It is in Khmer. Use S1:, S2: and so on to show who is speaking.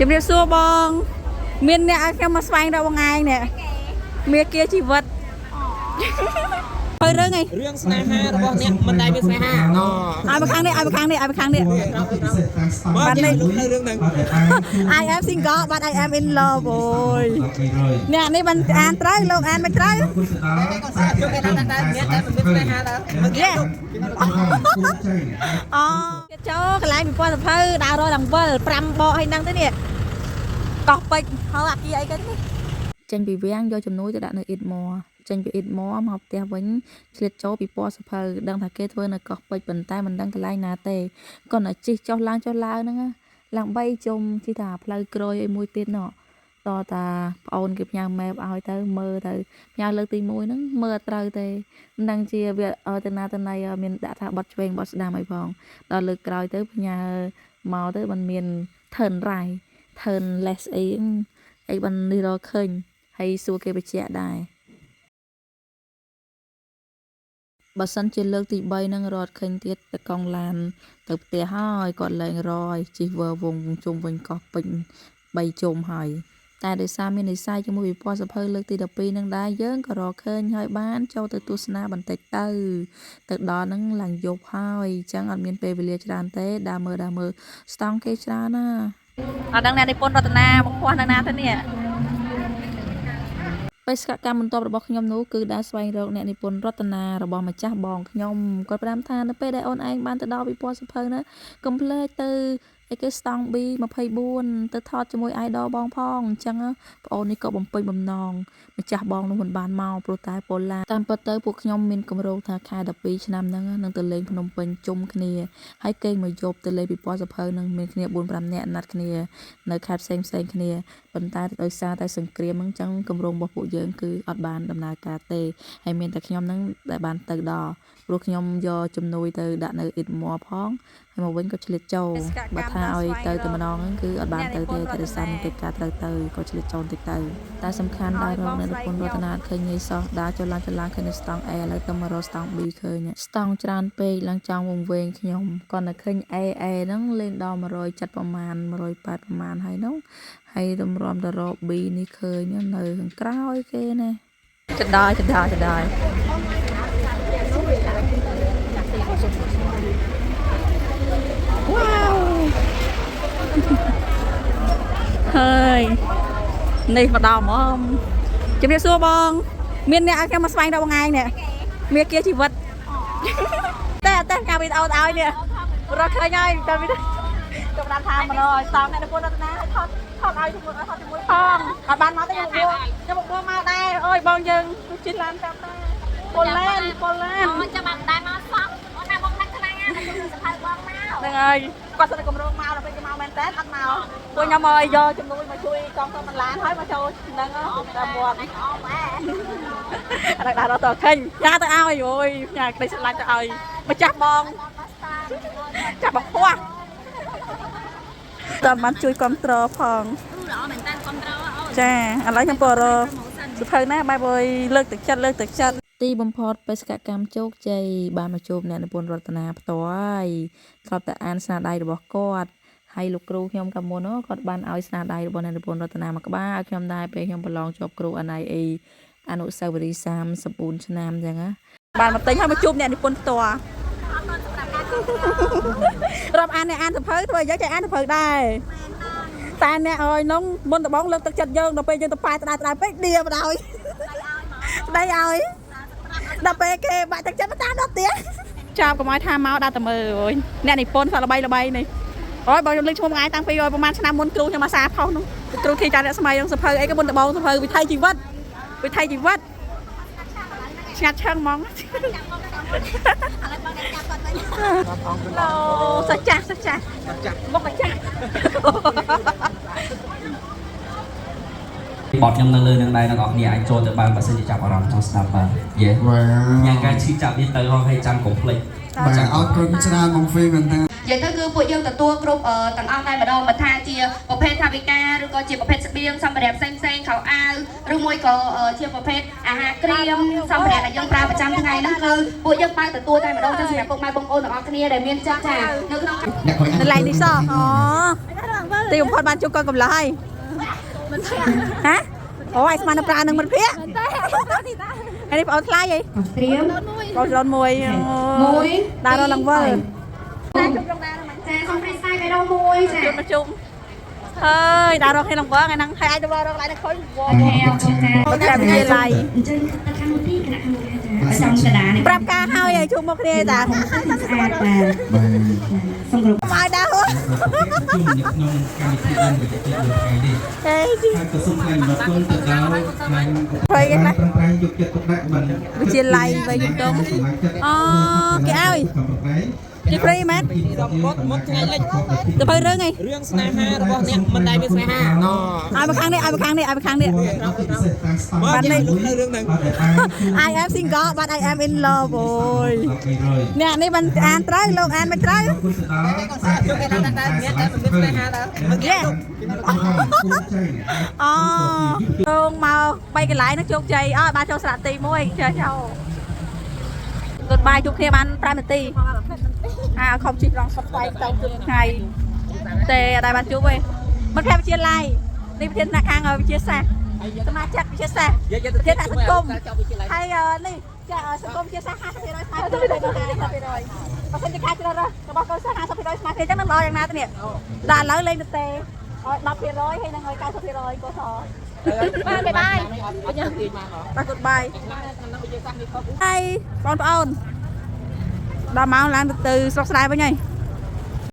S1: ជំរាបសួរបង មានអ្នកឲ្យខ្ញុំមកស្វែងរកបងឯងនេះមាគាជីវិតហើយរឿងអី
S2: រឿងស្នេហារបស់អ្នកមិនដែលមានស្នេហាណ
S1: ឲ្យមកខាងនេះឲ្យមកខាងនេះឲ្យមកខាងនេះ
S2: បាទនេះលោកនៅរឿងហ្នឹង
S1: I am single, but I am in love. អូយអ្នកនេះបានអានត្រូវលោកអានមិនត្រូវ
S2: យកគេថាតែអ្នកតែមិនមានស្នេហាដែរមិន
S1: យេអូទៀតចូលកន្លែងពិព័រណ៍សភៅដើររកឡើងវិល5បកឲ្យហ្នឹងទៅនេះកោះពេជ្រហើយអាគារអីគេនេះ
S3: ចេញពីវាំងយកជំនួយទៅដាក់នៅអ៊ីតម័រចេញពីអ៊ីតម័រមកផ្ទះវិញឆ្លៀតចូលពីពណ៌សភៅដឹងថាគេធ្វើនៅកោះពេជ្រប៉ុន្តែមិនដឹងកន្លែងណាទេគាត់តែជិះចុះឡើងចុះឡើងហ្នឹងណាឡើង3ជុំជិះថាផ្លូវក្រួយអីមួយទៀតណោះតតាប្អូនគេផ្ញើ map ឲ្យទៅមើលទៅផ្ញើលើកទី1ហ្នឹងមើលអត់ត្រូវទេមិនដឹងជាវាឲ្យទៅណាទៅណីឲ្យមានដាក់ថាបត់ឆ្វេងបត់ស្ដាំអីផងដល់លើកក្រោយទៅផ្ញើមកទៅมันមាន turn right, turn left អីហ្នឹងអីបាននេះរកឃើញ ហើយសួរគេបញ្ជាក់ដែរបើសិនជាលើកទី3នឹងរត់ឃើញទៀតតកង់ឡានទៅផ្ទះហើយគាត់លែងរយជិះវើវងជុំវិញកោះពេញ3ជុំហើយតែដោយសារមាននិស័យជាមួយពិព័រណ៍សភៅលើកទី12នឹងដែរយើងក៏រកឃើញហើយបានចូលទៅទស្សនាបន្តិចទៅទៅដល់នឹងឡើងយប់ហើយអញ្ចឹងអត់មានពេលវេលាច្រើនទេដើរមើលដើរមើលស្តង់គេច្រើនណាស់
S1: អត់ដឹងអ្នកនិពន្ធរតនាមកខ្វះនៅណាទៅនេះ
S3: បេសកកម្មបន្ទាប់របស់ខ្ញុំនោះគឺដើរស្វែងរកអ្នកនិពន្ធរតនារបស់ម្ចាស់បងខ្ញុំគាត់ផ្ដាំថានៅពេលដែលអូនឯងបានទៅដល់ពិព័រណ៍សភៅណាកុំភ្លេចទៅអីគេស្តង់ B24 ទៅថតជាមួយ idol បងផងអញ្ចឹងប្អូននេះក៏បំពេញបំណងម្ចាស់បងនោះមិនបានមកព្រោះតែពលឡាតាមពិតទៅពួកខ្ញុំមានគម្រោងថាខែ12ឆ្នាំហ្នឹងនឹងទៅលេងភ្នំពេញជុំគ្នាហើយគេងមកយប់ទៅលេងពិព័រណ៍សភៅនឹងមានគ្នា4 5នាក់ណាត់គ្នានៅខេត្តផ្សេងផ្សេងៗគ្នា ប៉ុន្តែដោយសារតែសង្គ្រាមហ្នឹងចឹងគម្រោងរបស់ពួកយើងគឺអត់បានដំណើរការទេហើយមានតែខ្ញុំហ្នឹងដែលបានទៅដល់ព្រោះខ្ញុំយកជំនួយទៅដាក់នៅអ៊ីតម័រផងហើយមកវិញក៏ឆ្លៀតចូលបើថាឲ្យទៅតែម្ដងហ្នឹងគឺអត់បានទៅទេតែដោយសារមានកិច្ចការត្រូវទៅក៏ឆ្លៀតចូលបន្តិចទៅតែសំខាន់ដល់រកអ្នកនិពន្ធរតនាអត់ឃើញងាយសោះដើរចូលឡើងចូលឡើងឃើញនៅស្តង់ A ឥឡូវទៅមករកស្តង់ B ឃើញស្តង់ច្រើនពេកឡើងចង់វង្វេងខ្ញុំគាត់តែឃើញ A A ហ្នឹងលេងដល់170ប្រមាណ180ប្រមាណហើយហ្នឹង ហើយតម្រាំទៅរក B នេះឃើញនៅខាងក្រោយគេណា
S1: ចដល់ចដល់ចដល់វ៉ាវហើយនេះមកដល់ហ្មងជំរាបសួរបង មានអ្នកឲ្យខ្ញុំមកស្វែងរកបងឯងនេះមាគាជីវិតតែតែការវីដេអូទៅឲ្យនេះរកឃើញហើយតែវីដេអូខ្ញុំបានថាមករកឲ្យស្តង់អ្នកនិពន្ធរតនាឲ្យថតថតឲ្យជាមួយឲ្យថតជាមួយផងអត់បានមកទេខ្ញុំបួខ្ញុំបួមកដែរអូយបងយើងជិះឡានតាមតាពលឡានពលឡាន
S4: អូចាំបានដែរមកសោះអូនណាបងដឹងខ្លាំងណាស់ខ្ញុំសភៅបងមក
S1: ហ្នឹងហើយគាត់សិនតែកម្រងមកដល់ពេលគេមកមែនតើអត់មកពួកខ្ញុំមកឲ្យយកជំនួយមកជួយកងទ័ពបន្លានហើយមកចូលហ្នឹងតាមវត្ត
S4: អូម៉ែ
S1: អត់ដល់ដល់តឃើញញ៉ាទៅឲ្យអូយញ៉ាក្តីស្រឡាញ់ទៅឲ្យម្ចាស់បងចាស់បងពោះតើបានជួយគ្រប់គ្រងផង
S4: ល្អមែនតើគ្រប់គ្រងអូន
S1: ចាឥឡូវខ្ញុំពរសភៅណាបែបអើយលើកទឹកចិត្តលើកទឹកចិត្ត
S3: ទីបំផុតបេសកកម្មជោគជ័យបានមកជួបអ្នកនិពន្ធរតនាផ្ទាល់ហើយធ្លាប់តែអានស្នាដៃរបស់គាត់ហើយលោកគ្រូខ្ញុំកាលមុននោះគាត់បានឲ្យស្នាដៃរបស់អ្នកនិពន្ធរតនាមួយក្បាលឲ្យខ្ញុំដែរពេលខ្ញុំប្រឡងជាប់គ្រូ NIA អនុស្សាវរីយ៍34ឆ្នាំអញ្ចឹងណា
S1: បានមកទិញហើយមកជួបអ្នកនិពន្ធផ្ទាល់រាប់អានអ្នកអានសភៅធ្វើឲ្យយើងចេះអានសភៅដែរតែអ្នកអើយនងមុនដំបងលើកទឹកចិត្តយើងដល់ពេលយើងទៅប៉ែត្ដាត្ដាពេកដៀបដោយប្តីឲ្យដល់ពេលគេបាក់ទឹកចិត្តមកតាមដល់ទៀតចាប់កុំឲ្យថាមកដល់តែមើលអូយអ្នកនិពន្ធសល្បីល្បីនេះអូយបើខ្ញុំលើកឈ្មោះមួយថ្ងៃតាំងពីប្រហែលឆ្នាំមុនគ្រូខ្ញុំអាសាផុសនោះគ្រូធីតារស្មីក្នុងសភៅអីក៏មុនដំបងសភៅវិថីជីវិតវិថីជីវិតឆ្ងាត់ឆឹងហ្មង
S4: ឥឡូវបងអ្នកចាប់គាត់វិញ
S1: ឡូសិស្សចាស់សិស្សចាស់មុខកាចាស់
S5: បទខ្ញុំនៅលើនឹងដែរអ្នកនរគ្នាអាចចូលទៅបានបើសិនជាចាប់អារម្មណ៍ចង់ស្ដាប់បាទយេ
S6: វ៉ា
S5: ញ៉ាំការឈឺចាប់នេះទៅហងឲ្យចាំកុំភ្លេច
S6: បាទអរគុណច្រើនបងហ្វីមែនតើ
S7: និយាយទៅគឺពួកយើងទទួលគ្រប់ទាំងអស់តែម្ដងមិនថាជាប្រភេទថវិកាឬក៏ជាប្រភេទស្បៀងសម្ភារៈផ្សេងផ្សេងខោអាវឬមួយក៏ជាប្រភេទអាហារក្រៀមសម្ភារៈដែលយើងប្រើប្រចាំថ្ងៃហ្នឹងគឺពួកយើងបើកទទួលតែម្ដងចឹងសម្រាប់ពុកម៉ែបងប្អូនទាំងអស់គ្នាដែលមានចិត្តចានៅក្នុង
S6: អ្នកខอย
S1: នៅឡែកនេះសោះអូ ទីបំផុតបានជួបកូនកំឡោះហើយហ៎អូយស្មានតែប្រានឹងមិត្តភក្តិហើយនេះបងអូនថ្លៃអី
S7: ត្រៀម
S1: បងច្រនមួយ
S7: មួយ
S1: ដើររកឡើងវិល
S7: ចាសូម freestyle បេះដូងមួយចា
S1: ជួបមកជុំហើយដើររកគ្នាឡើងវិលថ្ងៃហ្នឹងហើយអាចទៅរកកន្លែងហ្នឹងខូចវ
S7: អូខេអរគុណចា
S1: តែវិទ្យាល័យ
S7: អញ្ចឹងទៅខាងមុខទីគណៈខាងមុខចាឲ្យចំកដានេះ
S1: ប្រាប់ការហើយឲ្យជួបមកគ្នាតា
S7: ស្អាតបាទ
S6: បាទ
S7: សូមគោរព
S1: មកដើរ
S8: ជុំនៅក្នុងកម្មវិធីបុណ្យវិទ្យាថ្ងៃនេះ
S1: ហេ
S8: ហើយក៏សូមថ្លែងអំណរគុណទៅដល់ខាង
S1: ព្រៃគេណា
S8: ប្រឹងប្រែងយកចិត្តទុកដាក់មិន
S1: វិទ្យាល័យវិញជុំអូគេឲ្យគេ free មែន
S2: មុតថ្ងៃលិច
S1: ទៅទៅរឿងអី
S2: រឿងស្នេហារបស់អ្នកមិនដែលមានស្នេហាណ
S1: ឲ្យមកខាងនេះឲ្យមកខាងនេះឲ្យមកខាងនេះ
S2: បាននេះលុកនៅរឿងហ្នឹង
S1: I am single, but I am in love. អូយអ្នកនេះបានអានត្រូវលោកអានមិនត្រូវ
S8: គុណទៅដល់
S2: យកគេដាក់តែមានតែមិនមានស្នេហាដែរមិនគេ
S1: អូរងមកបីកន្លែងហ្នឹងជោគជ័យអត់បានចូលស្រាក់ទី1ចេះចូល Goodbye ជួបគ្នាបាន5នាទីអាខំជិះឡងសុតស្វែងទៅជួបថ្ងៃទេអត់ដែរបានជួបទេមិត្តភក្តិវិទ្យាល័យនេះប្រធានថ្នាក់ខាងវិទ្យាសាស្ត្រសមាជិកវិទ្យាសាស្ត្រ
S2: យកយក
S1: ប្រធានថ្នាក់សង្គមហើយនេះចាសង្គមវិទ្យាសាស្ត្រ50%ស្មើគ្នា50%បើសិនជាការជ្រើសរើសរបស់កូនសិស្ស50%ស្មើគ្នាអញ្ចឹងនឹងល្អយ៉ាងណាទេនេះតែឥឡូវលេងទៅទេឲ្យ10%ហើយនឹងឲ្យ90%កុសលបានបាយបាយ
S2: អត់ទាញបានហ៎
S1: បាទ goodbye
S2: ក្នុងវិទ្យាសាស្ត្រនេះខុស
S1: ហើយបងប្អូនដល់ម៉ោងឡើងទៅស្រុកស្រែវិញហើយ